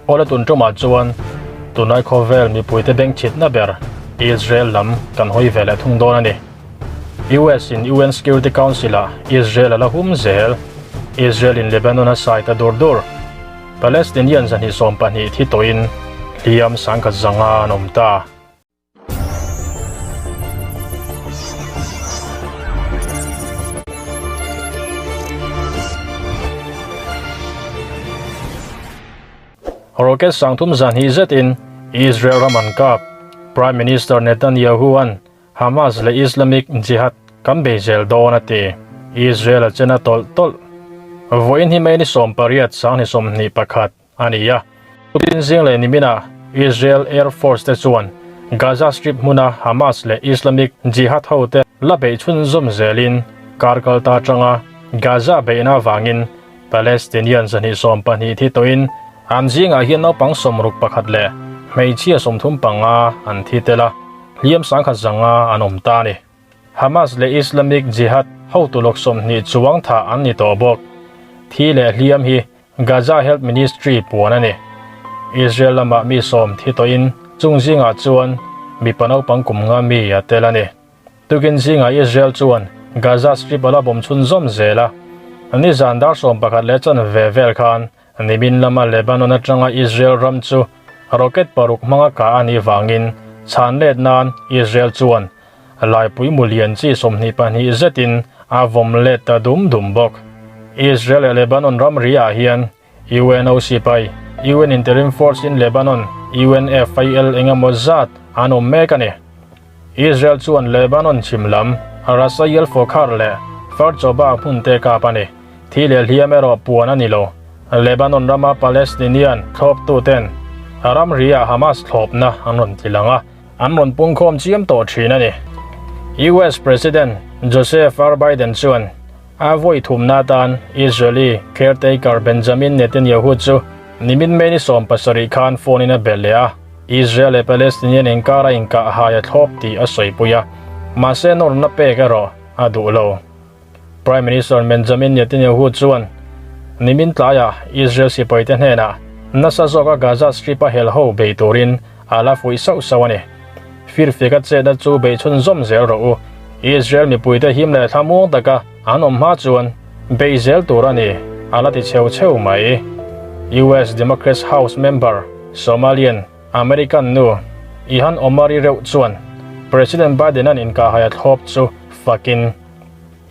Awle tun tumah chuan tunlai khawvel mipuite bengchhitna ber Israel lam kan hawi ve leh thung dawn a ni. US in UN Security Council ah Israel a la hum zel. Israel in Lebanon a sai ta dur dur. Palestinian 220 thi tawhin hliam 1500 an awm ta. Rocket 32 zetin Israel ram an kap. Prime Minister Netanyahu an Hamas leh Islamic Jihad kan bei zel dawn a ti. Israel a chen a tawlh tawlh. Vawiin hi May ni 18 2021 a ni a. Tukin zing leh niminah Israel Air Force te chuan Gaza Strip hmuna Hamas leh Islamic Jihad hote la beih chhunzawm zelin kar kal ta atanga Gaza beihna avangin Palestinian 220 thi tawhin an zingah hian naupang 61 leh hmeichhia 35 an thi tel a, hliam 1100 an awm ta a ni. Hamas leh Islamic Jihad hotu lawk 20 chuang thah an ni tawh bawk. Thi leh hliam hi Gaza Health Ministry puan a ni. Israel lamah mi 10 thi tawhin chung zingah chuan mipa naupang kum nga mi a tel a ni. Tukin zingah Israel chuan Gaza Strip a la bawm chhunzawm zel a. Nizan dar 11 leh chan ve vel khan nimin lama Lebanon atanga Israel ram chu rocket paruk hmanga kah a nih vangin chhan let nan Israel chuan laipui mu lian chi 22 zetin a vawm let ta dum dum bawk. Israel leh Lebanon ram ri ah hian UNOC pai UN Interim Force in Lebanon UNFIL engemaw zat an awm mek a ni. Israel chuan Lebanon chhim lam Rasayel Fokhar leh Farchoba hmun te kap a ni. Thi leh hliam erawh puan a ni lo. Lebanon rama Palestinian thlawptu ten ram ri ah Hamas thlawpna an rawn ti lang a. An rawn pungkhawm chiam tawh thin a ni. US President Joseph R. Biden chuan a vawi thumna atan Israeli caretaker Benjamin Netanyahu chu nimin May ni 17 khan phone in a bel leh a. Israel leh Palestinian inkar a inkah hai a thlawp tih a sawipui a, mahse nawrna pek erawh a duh lo. Prime Minister Benjamin Netanyahu chuan nimin tlaiah Israel sipaite hnenah nasa zawka Gaza Strip a hel ho bei turin a la fuih sauh sauh a ni. Firfek a chetna chu bei chhunzawm zel rawh u. Israel mipuite him leh thlamuang taka an awm hma chuan bei zel tur a ni, a la ti cheu cheu mai. US Democrats House member Somalian American nu Ilhan Omar-i reuh chuan President Biden-a'n inkahhai a thlawp chu fakin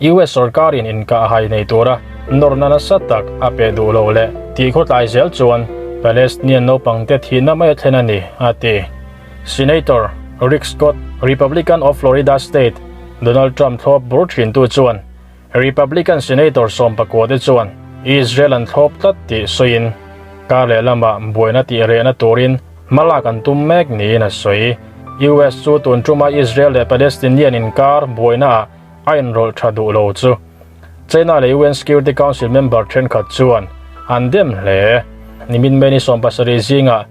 US sorkarin inkahhai nei tura nawrna nasa tak a pe duh lo leh tih khawtlai zel chuan Palestinian naupangte thihna mai a thlen a ni, a ti. Senator Rick Scott, Republican of Florida State, Donald Trump thlawp bur thintu chuan Republican Senator 19 te chuan Israel an thlawp tlat tih sawiin kar leh lamah buaina tih rehna turin hmalak an tum mek niin a sawi. US chu tun tuma Israel leh Palestinian inkar buaina ah a inrawlh tha duh lo chu China leh UN Security Council member thenkhat chuan an dem hle. Nimin May ni 17 zingah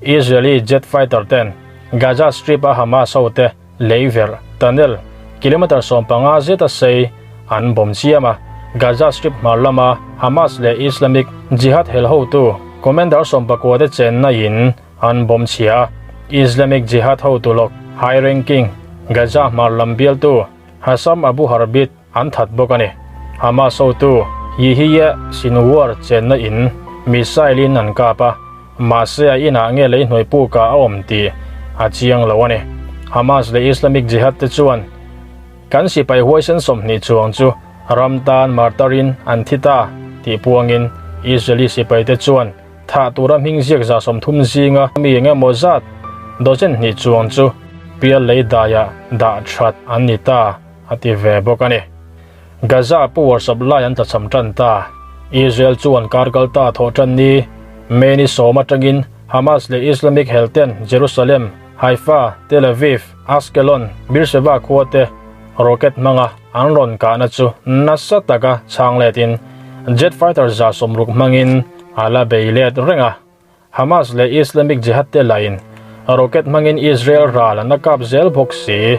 Israeli jet fighter ten Gaza Strip a Hamas hote leiverh, tunnel, kilometer 15 zeta sei an bawm chiam a. Gaza Strip hmar lama Hamas leh Islamic Jihad hel hotu commander 19 te chenna in an bawm chhia a. Islamic Jihad hotu lawk high ranking Gaza hmar lam bialtu Hassam Abu Harbit an that bawk a ni. Hamas hotu Yihye Sinwar chenna in missile in an kap a, mahse a inah nge lei hnuai pukah a awm tih a chiang lo a ni. Hamas leh Islamic Jihad te chuan kan sipai huaisen 20 chuang chu ram tan martarin an thi ta tih puangin Israeli sipai te chuan thah tura hming ziak 30 zinga mi engemaw zat dozen hnih chuang chu pial lei daiah dah that an ni ta a ti ve bawk a ni. Gaza power supply an tlachham tan ta. Israel chuan karkal ta thaw tan ni May ni 10 atangin Hamas leh Islamic helten Jerusalem, Haifa, Tel Aviv, Ashkelon, Beersheba khuate rocket hmanga an rawn kahna chu nasa taka chhang letin jet fighter 160 hmangin a la bei let reng a. Hamas leh Islamic Jihad te lain rocket hmangin Israel ral an a kap zel bawk si.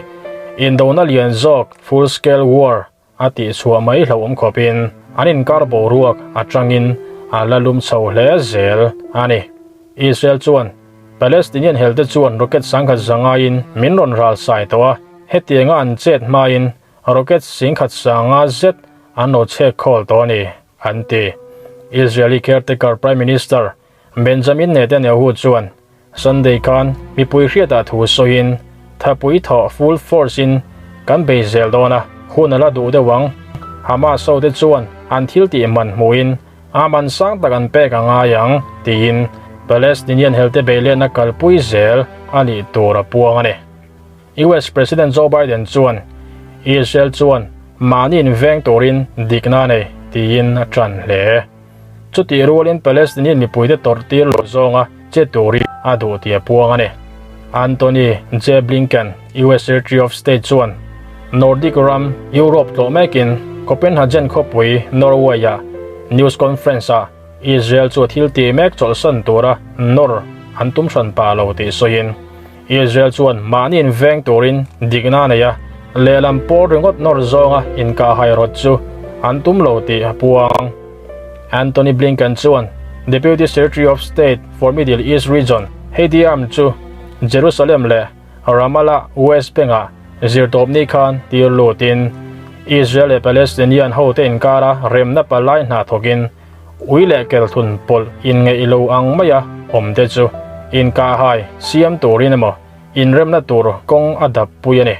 Indona lian zawk full scale war a tih chhuah mai hlauhawm khawpin an inkar boruak atangin a la lum chho hle zel a ni. Israel chuan Palestinian helte chuan rocket 10,000 zangaiin min rawn ral sai tawh a, hetianga an chet hmain rocket 10,500 zet an lo chhek khawl tawh a ni, an ti. Israeli caretaker Prime Minister Benjamin Netanyahu chuan Sunday khan mipui hriatah thu sawiin, Thapui thawh full force in kan bei zel dawn a, hun a la duh deuh ang. Hamas hote chuan an thil tih man hmuhin a man sang tak an pek a ngai ang, tiin Palestinian helte beihletna kalpui zel a nih tur a puang a ni. US President Joe Biden chuan Israel chuan mahni inveng turin dikna a nei tiin a ṭan hle. Chutih rualin Palestinian mipuite tawrh tir lo zawnga che turin a duh tih a puang a ni. Antony J. Blinken, US Secretary of State chuan Nordic ram Europe tlawh mekin Copenhagen khawpui Norway-ah news conference-ah Israel chu thil tih mek chawlhsan tura nawr an tum hran pah lo tih sawiin Israel chuan mahni inveng turin dikna a nei a, lehlam pawl ringawt nawr zawnga inkahhai rawt chu an tum lo tih a puang. Antony Blinken chuan Deputy Secretary of State for Middle East Region Heidi Arm chu Jerusalem leh Ramallah, West Bank-ah zirtawpni khan tir lutin Israel leh Palestinian hote inkara remna palai hna thawkin Ui leh kelthun pawlh inngeih lo ang maia awm te chu inkahhai siam turin emaw inremna tur kawng a dap pui a ni.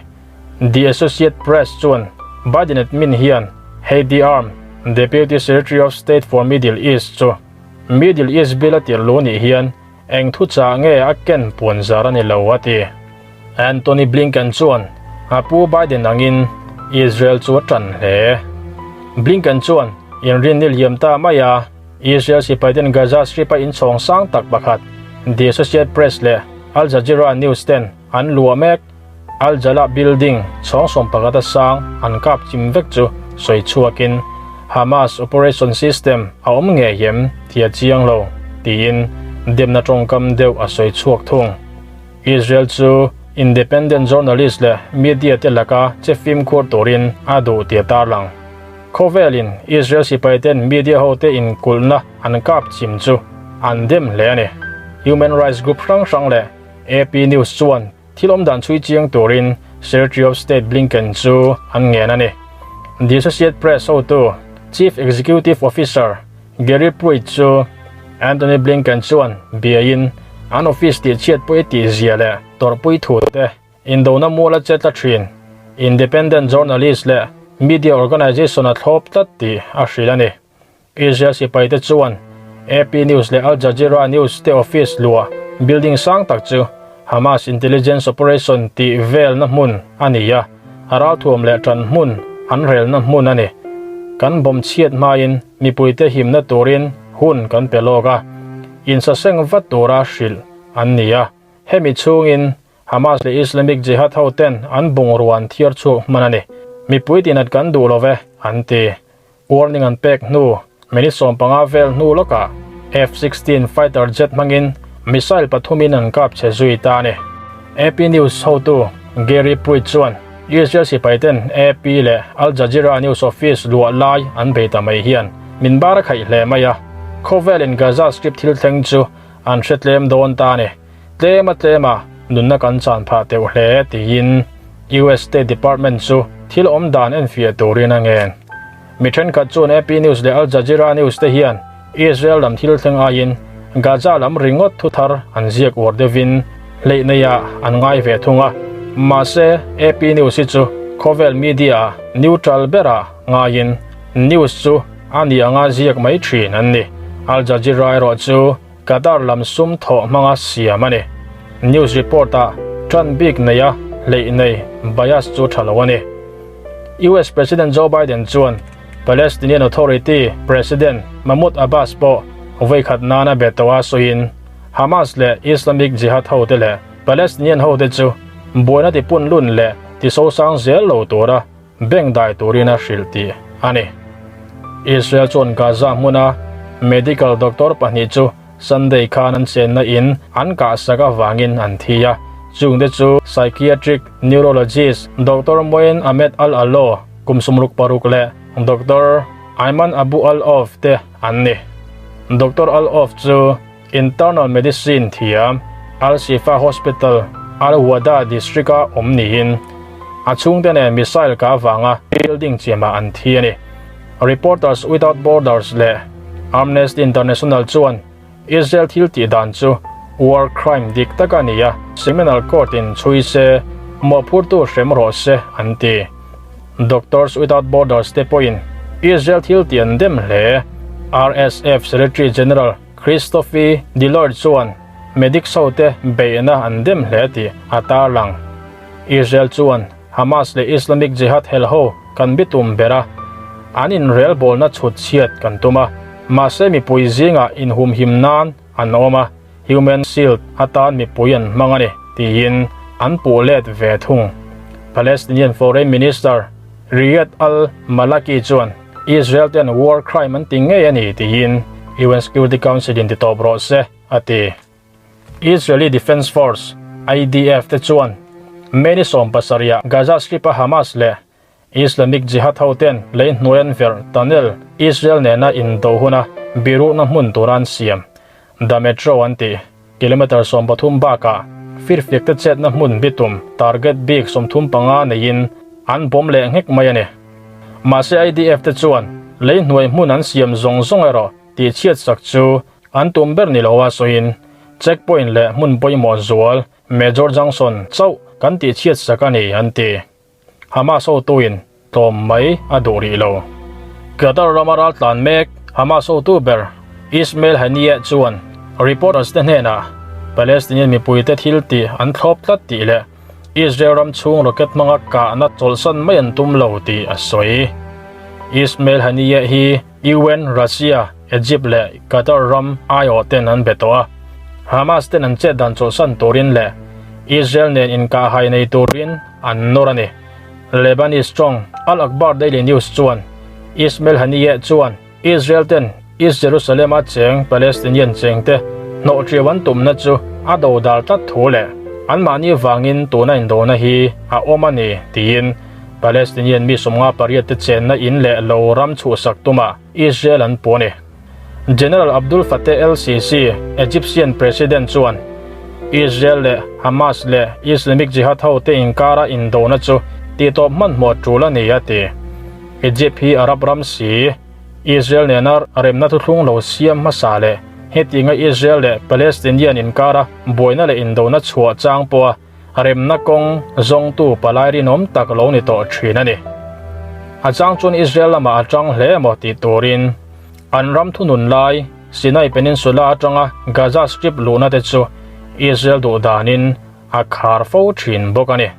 The Associate Press chuan Biden admin hian Heidi Arm, Deputy Secretary of State for Middle East chu Middle East bill a tirh lu nih hian eng thuchah nge a ken puan zar a ni lo a ti. Antony Blinken chuan a pu Biden angin Israel chu a ṭan hle. Blinken chuan inrinni liam ta mai a, Israel sipaiten Gaza Strip-a inchhawng sang tak pakhat The Associate Press leh Al Jazeera News ten an luah mek Al Jalaa building chhawng 11 a sang an kap chim vek chu sawi chhuakin Hamas operation system a awm ngei em tih a chiang lo tiin demna tawngkam deuh a sawi chhuak thung. Israel chu independent journalist leh media te laka che fimkhur turin a duh tih a tarlang. Khawvelin Israel sipaiten media hote inkulhna an kap chim chu an dem hle a ni. Human rights group hrang hrang leh AP News chuan thil awmdan chhui chiang turin Secretary of State Blinken chu an ngen a ni. The Associate Press hotu Chief Executive Officer Gary Pruitt chu Antony Blinken chuan biain an office tih chhiat pawh i tih zia leh tawrhpui thu te indona mual a che tla thin. Independent journalist leh media organization a thlawp tlat tih a hrilh a ni. Israel sipaite chuan AP News leh Al Jazeera News te office luah building sang tak chu Hamas intelligence operation tih velna hmun a ni a, a ralthuam leh tan hmun an relna hmun a ni. Kan bawm chhiat hmain mipuite himna turin hun kan pe lawk a, insaseng vat tura hrilh an ni a. Hemi chhungin Hamas leh Islamic Jihad ho ten an bungrua an thiar chhuak hman a ni. Mipui tinat kan duh lo ve, an ti. Warning an pek hnu minute 15 vel hnu lawkah F-16 fighter jet hmangin missile pathumin an kap chhe zui ta a ni. AP News hotu Gary Pruitt chuan Israel sipaiten AP leh Al Jazeera News office luah lai an bei ta mai hian min bar a khaih hle mai a, khawvelin Gaza Strip thil thleng chu an hre tlem dawn ta a ni. Tlem a tlem a, nunna kan chan phah teuh hle tiin US State Department chu thil awm dan enfiah turin a ngen. Mi thenkhat chuan AP News leh Al Jazeera News te hian Israel lam thil thleng aiin Gaza lam ringawt thu thar an ziak uar deuhin hleih neiah an ngai ve thung a. Mahse, AP News hi chu khawvel media-ah neutral berah ngaiin news chu a ni anga ziak mai thin an ni. Al Jazeera erawh chu Qatar lam sum thawh hmanga siam a ni. News report-ah ṭan bik neia hleih nei bias chu ṭha lo a ni. US President Joe Biden chuan Palestinian Authority President Mahmoud Abbas pawh vawikhat nana be tawh a sawiin Hamas leh Islamic Jihad hote leh Palestinian hote chu buaina tipun lun leh tisosang zel lo tura bank dai turin a hrilh tih a ni. Israel chuan Gaza hmuna medical doctor pahnih chu Sunday khan an chenna in an kahsak avangin an thi a, chungte chu psychiatric neurologist Doctor Moin Ahmed Al-Alo kum 66 leh Doctor Ayman Abu Al-Auf te an ni. Doctor Al-Auf chu. Internal Medicine thiam Al Shifa Hospital, Al Wahda District-a awm niin a chhungte nen missile kah avanga building chiamah an thi a ni. Reporters Without Borders leh Amnesty International chuan Israel thil tih dan chu war crime dik tak a ni a, criminal court in chhui se, mawhphurtu hrem rawh se an ti. Doctors Without Borders te pawhin Israel thil tih an dem hle. RSF Secretary General Christophe Deloire chuan medics hote beihna an dem hle tih a tarlang. Israel chuan Hamas leh Islamic Jihad helho kan bitum ber a, an inrelbawlna chhut chhiat kan tum a, mahse mipui zingah inhumhim nan an awm a, human shield atan mipui an hmang a ni, tiin an puh let ve thung. Palestinian Foreign Minister Riyad al-Malaki chuan Israel ten war crime an ti ngei a ni tiin UN Security Council in ti tawp rawh se, a ti. Israeli Defense Force, IDF, te chuan May ni 17 ah Gaza Strip-a Hamas leh Islamic Jihad hoten lei hnuai an verh tunnel Israel nena indo huna biruhna hmun tura an siam The Metro an tih kilometre 13 bakah firfiak te chetna hmun bitum target bik 35 neiin an bawm leh nghek mai a ni. Mahse IDF te chuan lei hnuai hmun an siam zawng zawng erawh tihchhiat sak chu An tum ber ni lo a sawiin check point leh hmun pawimawh zual Major Junction chauh kan tihchhiat sak a ni an ti. Hamas hotuin tlawm mai a duh rih lo. Qatar rama raltlan mek Hamas hotu ber Ismail Haniyeh chuan reporters te hnenah Palestinian mipuite thil tih an thlawp tlat tih leh Israel ram chhung rocket hmanga kahna chawlhsan mai an tum lo tih a sawi. Ismail Haniyeh hi UN, Russia, Egypt leh Qatar ram aiawh ten an be tawh a. Hamas ten an chet dan chawlhsan turin leh Israel nen inkahhai nei turin an nawr a ni. Lebanese tawng Al Akhbar Daily News chuan Ismail Haniyeh chuan Israel ten East Jerusalem-a cheng Palestinian chengte hnawhṭiau an tumna chu a dodal tlat thu leh anmahni vangin tuna indona hi a awm a ni tiin Palestinian mi 58 te chenna in leh lo ram chhuhsak tumah Israel an puh a ni. General Abdul Fattah el-Sisi, Egyptian President chuan Israel leh Hamas leh Islamic Jihad hote inkara indona chu tihtawp hmanhmawh tul a ni a ti. Egypt hi Arab ram si, Israel nena remna thuthlung lo siam hmasa leh hetinga Israel leh Palestinian inkara buaina leh indona chhuah chang pawha remna kawng zawngtu palai rinawm tak lo ni tawh thin a ni. A chang chuan Israel lamah a tang hle emaw tih turin an ram thunun lai Sinai Peninsula atanga Gaza Strip luhna te chu Israel duh danin a khar fo thin bawk a ni.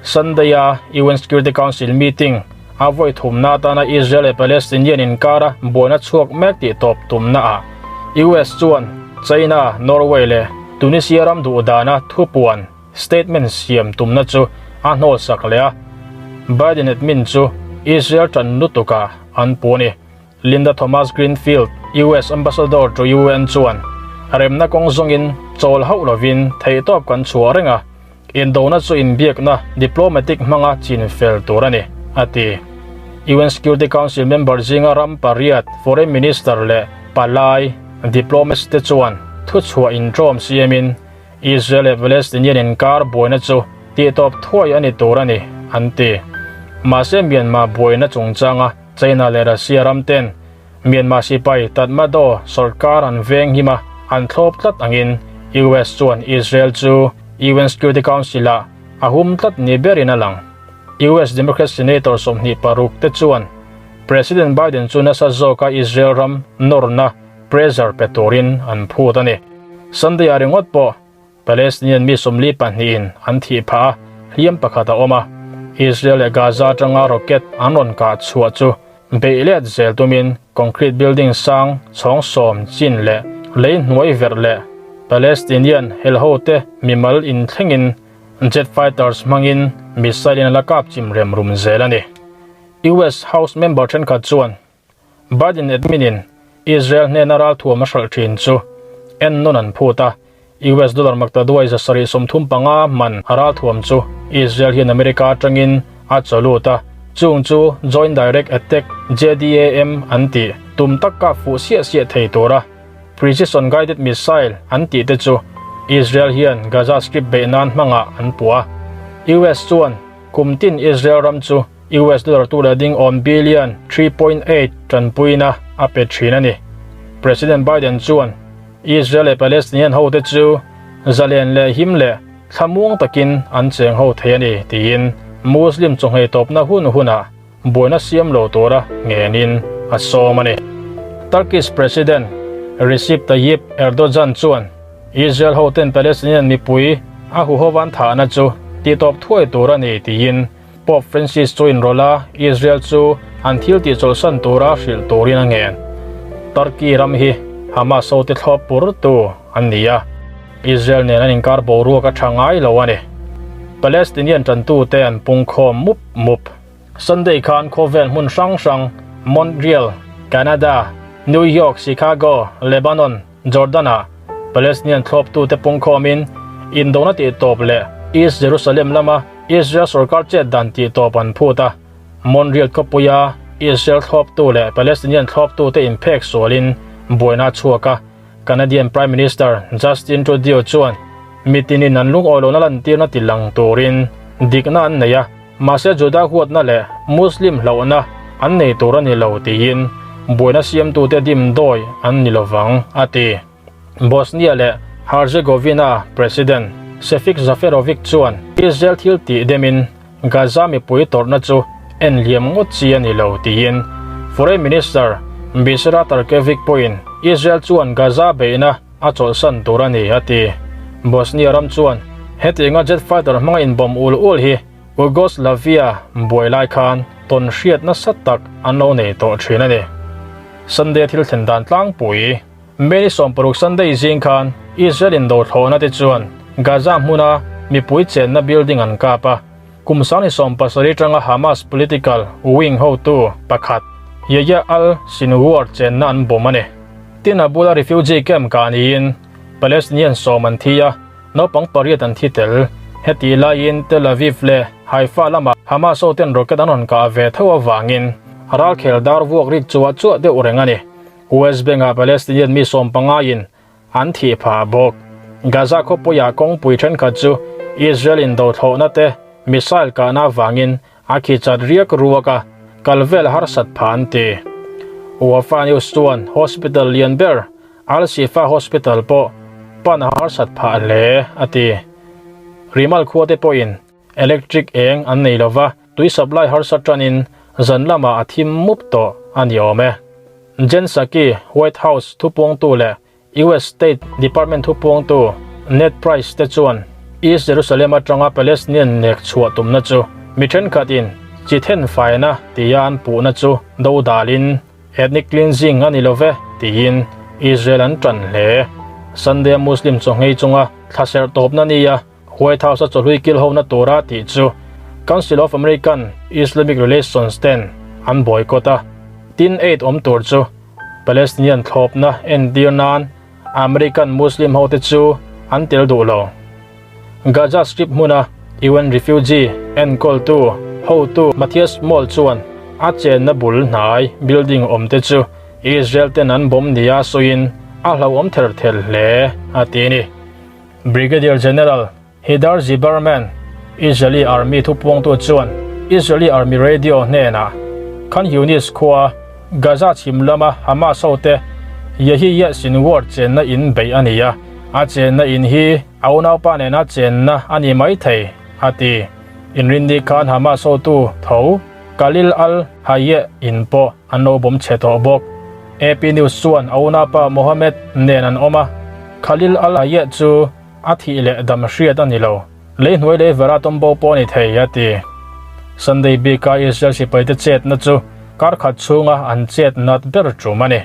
Sunday-a UN Security Council meeting a vawi thumna atana Israel leh Palestinian inkara buaina chhuak mek tih tawp tumnaah US chuan China, Norway leh Tunisia ram duh dana thupuan, statement, siam tumna chu a hnawlsak leh a, Biden admin chu Israel tan lutukah an puh a ni. Linda Thomas-Greenfield, US Ambassador to UN chuan, Remna kawng zawngin chawl hauh lovin theihtawp kan chhuah reng a, indona chu inbiakna diplomatic hmanga chin fel tur a ni, a ti. UN Security Council member zinga ram pariat Foreign Minister leh palai diplomats te chuan thuchhuah intawm siamin Israel leh Palestinian inkar buaina chu tihtawp thuai a ni tur a ni, an ti. Mahse Myanmar buaina chungchanga China leh Russia ram ten Myanmar sipai Tatmadaw sorkar an veng him a, an thlawp tlat angin US chuan Israel chu UN Security Council ah a hum tlat ni berin a lang. US Democrat Senator 26 te chuan President Biden chu nasa zawka Israel ram nawrna pressure pe turin an phut a ni. Sunday ah ringawt pawh Palestinian mi 42 in an thih phah a, hliam pakhat a awm a. Israel leh Gaza atanga rocket an rawn kah chhuah chu beih let zel tumin concrete building sang chhawng sawm chin leh lei hnuai verh leh Palestinian helhote mimal inthlengin jet fighters hmangin missile in a la kap chim rem rum zel a ni. US House member thenkhat chuan Biden admin in Israel hnena ralthuam a hralh thin chu en nawn an phut a, US dollar maktaduai 735 man a ralthuam chu Israel hian America atangin a chaw lut a, chung chu Joint Direct Attack, JDAM, an tih tum tak kap fuh siah siah thei tura. Precision Guided Missile an tih te chu Israel hian Gaza Strip beih nan hmangah an puh a. US chuan kum tin Israel ram chu US dollar tu leh ding awm billion 3.8 tanpuina a pe thin a ni. President Biden chuan Israel leh Palestinian hote chu zalen leh him leh thlamuang takin an cheng ho thei a ni tiin Muslim chawhngei tawpna hun hunah buaina siam lo tura ngenin a sawm a ni. Turkish President Recep Tayyip Erdogan chuan Israel hoten Palestinian mipui a huhovan thahna chu tihtawp thuai tur a ni tiin Pope Francis chu inrawlh a, Israel chu an thil tih chawlhsan tura hrilh turin a ngen. Turkey ram hi Hamas hote thlawp purtu an ni a, Israel nen an inkar boruak a tha ngai lo a ni. Palestinian tantute an pungkhawm mup mup. Sunday khan khawvel hmun hrang hrang Montreal, Canada, New York, Chicago, Lebanon, Jordan-ah Palestinian thlawptute pungkhawmin indona tihtawp leh East Jerusalem lama Israel sorkar chet dan tihtawp an phut a. Montreal khawpuia Israel thlawptu leh Palestinian thlawptute inphek sualin buaina a chhuak a. Canadian Prime Minister Justin Trudeau chuan mitinin an lungawi lohna lantirna ti lang turin dikna an nei a, mahse Juda huatna leh Muslim hlauhna an nei tur a ni lo tiin buaina siamtute dimdawi an ni lovang, a ti. Bosnia leh Herzegovina President Sefik Dzaferovic chuan Israel thil tih demin Gaza mipui tawrhna chu en liam ngawt chi a ni lo tiin Foreign Minister Bisera Tarkevic pawhin Israel chuan Gaza beihna a chawlhsan tur a ni a ti. Bosnia ram chuan hetianga jet fighter hmanga inbawm ul ul hi Yugoslavia buai lai khan tawn hriat nasa tak an lo nei tawh thin a ni. Sunday thil thlen dan tlangpui. May ni 16 Sunday zing khan Israel in dothlawhna te chuan Gaza hmuna mipui chenna building an kap a, kum 27 tanga Hamas political wing hotu pakhat Yahya al-Sinwar chenna an bawm a ni. Tin a bula refugee camp kah niin Palestinian sawm an thi a, naupang pariat an thi tel. Heti laiin Tel Aviv leh Haifa lamah Hamas hoten rocket an rawn kah ve tho avangin ralkhel dar vuak rik chuah chuah deuh reng a ni. West Bank-ah Palestinian mi sawmpangaiin an thih phah bawk. Gaza khawpuiah kawngpui thenkhat chu Israel indothlawhna te missile kahna avangin a khi chat riak ruak a, kal vel harsat phah an ti. Wafa News chuan hospital lian ber Al-Shifa Hospital pawh pan a harsat phah hle a ti. Rimal khuate pawhin Electric eng an nei lova, tui supply harsa tanin zan lamah a thim mup tawh a ni awm e. Jen Psaki, White House thupuangtu leh US State Department thupuangtu Ned Price te chuan East Jerusalem atanga Palestinian nek chhuah tumna chu mi thenkhatin chi then faina tia an puhna chu do dalin ethnic cleansing a ni lo ve tiin Israel an tan hle. Sunday Muslim chawnghei chunga thlaserh tawpna nia White House a chawhlui kil hona tura tih chu Council of American Islamic Relations ten an boycott a, tin aid awm tur chu Palestinian thlawpna entir nan American Muslim hote chu an tel duh lo. Gaza Strip hmuna UN refugee enkawltu hotu Matthias Moll chuan a chenna bul hnai building awmte chu Israel ten an bomb nia sawiin a hlauhawm ther ther hle a ti a ni. Brigadier General Hidar Ziberman, Israeli Army thupuangtu chuan Israeli Army Radio hnenah Khan Yunis khua Gaza chhim lama Hamas hote Yahya Sinwar chenna in beih a ni a, a chenna in hi a unaupa nena chenna a ni mai thei, a ti. Inrinni khan Hamas hotu tho Khalil al-Hayya in pawh an lo bawm chhe tawh bawk. AP News chuan a unaupa Mohammed nen an awm a, Khalil al-Hayya chu a thih leh dam hriat a ni lo, lei hnuai lei vera tawmbo pawh a ni thei, a ti. Sunday bika Israel sipaite chetna chu kar khat chhunga an chet nat ber tum a ni.